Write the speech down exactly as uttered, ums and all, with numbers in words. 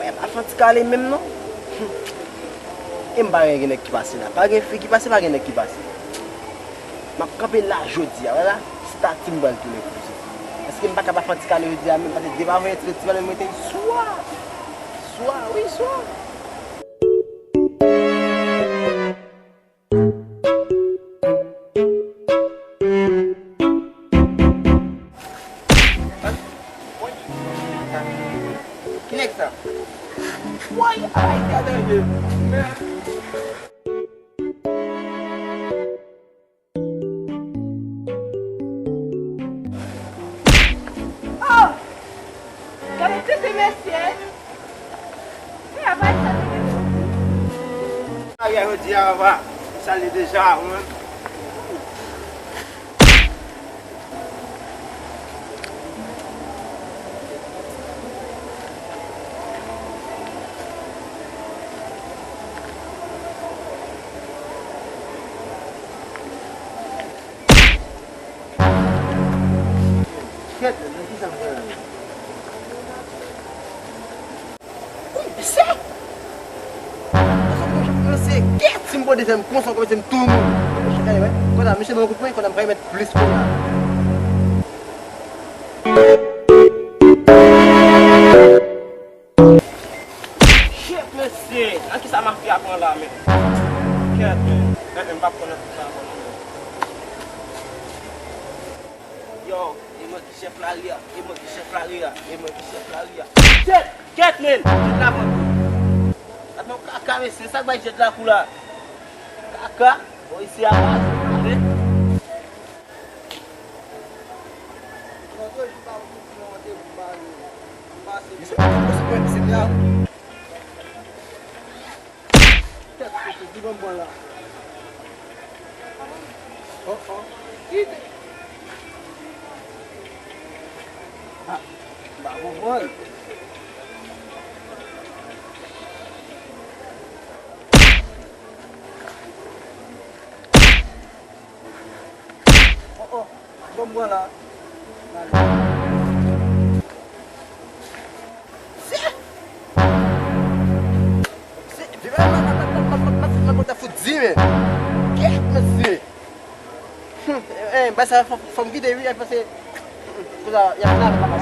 Mwen pa fè yon ti kale menm non. E m pa gen nèg ki pase la. Pa gen fi ki pase, pa gen nèg ki pase. M ap kanpe la jodi a, wè la, stati m pral tounen pou zot. Paske m pa ka pa fè yon ti kale jodi a menm, paske depi avan yè ti, ti pale m rete swa. Swa, wi, swa. Ki nèg sa? Woy, ay, gade, men. Oh! Gade tete mesye! Travay sa te mete. Travay jodi a, va. Sa li deja, wi. Kèt, nan ki sa m pran la? Wi, mesye! Mesye, kèt, si m pote fè m konsa, kòm se m tou moun. Mesye, gade, wè. Konsa, mesye, ban m kout pwen, konsa m pral met plis kounye a. Shit, mesye! Nan ki sa mafya pran la, men? Kèt, men. Eh, eh, m p ap pran nan tout sa ankò non, men. Yo, e mwen ki chèf lari a, e mwen ki chèf lari a, e mwen ki chèf lari a. Shit! Kèt, men! Jèt la pran kou. Gad yon kaka, mesye, sa k bay jèt la kou la? Kaka, bò isi a pa ale. Mesye, mesye, mesye, mesye. Tèt kote, ki ban m pran la? Oh, oh. Kite. Ah, m pa konprann. Oh, oh. Bon, m pran la. Se, se, vye bagay, m, m, m, m, m, m, m, m, m, fout di, men. Kèt, mesye. Hmm, eh, eh, bay sa, fò, fò m kite, wi, paske, hmm, kounye a, y ap lave papa.